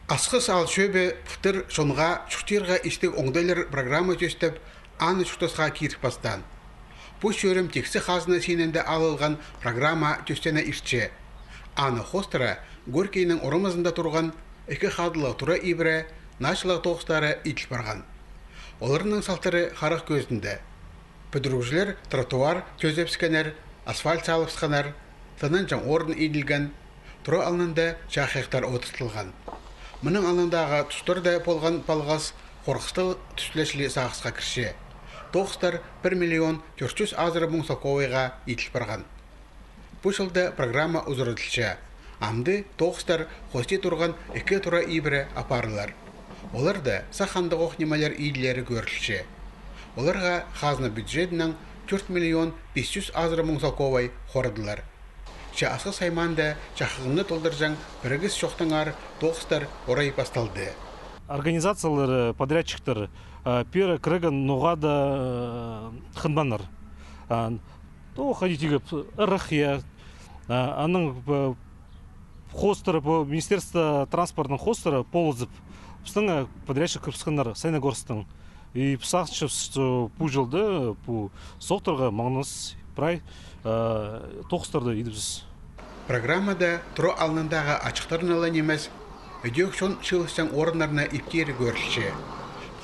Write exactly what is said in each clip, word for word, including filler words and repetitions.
Асхыс аал чӧбі пылтыр чонға чуртирға истіг оңдайлар программа тӧстеп, аны чуртасха киріп пастаан. Пу чӧрім тиксі хазна синінде алылған программа тӧстене иртче. Аны хоостыра Горькийнің орамазында турған ікі хадылығ тура ибіре, начылығ тоғыстары иділ парған. Оларның салтары харах кӧзінде. Пӱдірігҷілер тротуар тӧзепскеннер, асфальт салыпсханнар, тынанҷаң орын иділген, тура алнында чахайахтар одыртылған. Мының алнындағы тустарда полған палғас хорғыстығ тӱс ле чіли сағысха кірче. Тоғыстар пір миллион тӧрт чӱс азыра муң салковайға иділ парған. Пу чылда программа узарадылча. Амды тоғыстар хости турған ікі тура ибіре апарылар. Оларда сах андағох нимелер иділері кӧрілче. Оларға хазна бюджедінең тӧрт миллион пис чӱс азыра муң салковай хорадылар. Че Асхыс аймаанда чахығны толдырҷаң пірігіс чоохтаңар тоғыстар орай пасталды. Организациялар, э, подрядчиктер, э, пеер кірерге ноға даа, э, хынмааннар. А, то, хайди тигі, ырах, я. А, аның, э, хоостыра, пу Министерство транспортының хоостыра полызып, пістің, э, подрядчик кірібіскеннер Саяногорсктың. И піс сағынчабыс, что пу чылда, пу сохтарға маңнас прай, э, тоғыстарды идібіс. Программада тура алнындағы ачыхтарны ла нимес, ідӧк чон чыылысчаң орыннарны иптері кӧрілче.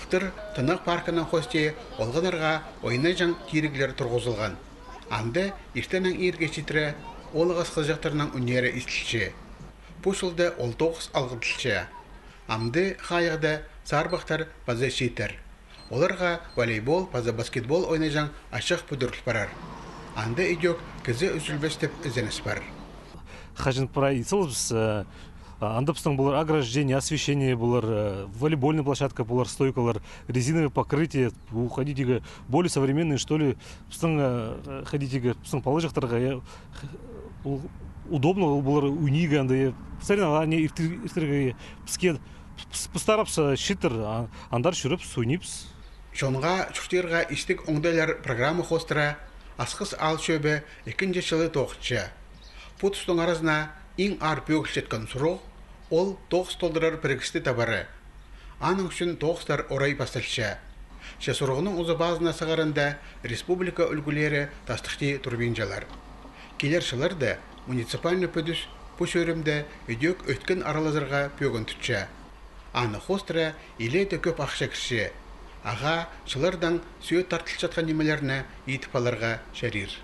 Пылтыр Тынағ паркының хости олғаннарға ойнаҷаң тиріглер турғызылған. Анда иртеннең иирге читіре оолағас хызыҷахтарның ӱннері истілче. Пу чылда ол тоғыс алғыдылча. Амды хайығда сарбахтар паза чииттер. Оларға волейбол паза баскетбол ойнаҷаң ачых пӱдіріл парар. Анда ідӧк кізі ӱзӱлбес тіп ізеніс пар. Хаҷан прай ит салыбыс, э, а, анда пістің полар ограждение, освещение полар, э, волейбольный площадка полар, стойкалар, резиновое покрытие, пу, хайди тигі, более современный, что ли, пістің, э, хайди тигі, пістің палаҷахтарға, э, х-, ол удобно ол полар уйнирға анда, э, соревнование иртір-, иртірерге, э, піске, піс, піс тарапса, чииттер, а, андар чӧріп, уйнирбыс. Чонға чуртирға истіг оңдайлар программа хоостыра Асхыс аал чӧбі ікінҷі чылы тоғынча. Пу тустың аразына иң аар пӧгілчеткен сурығ, ол тоғыс толдырар пірігісті табары. Аның ӱчӱн тоғыстар орай пасталча. Че сурығның узы пазына сығарында республика ӱлгӱлері тастыхти турбинчалар. Килер чылларда муниципальный пӱдӱс пу чӧрімде ідӧк ӧткін аралазарға пӧгін тутча. Аны хоостыра илееде кӧп ахча кірче. Ағаа чыллардаң сӧӧт тартылчатхан нимелерні идіп аларға чарир.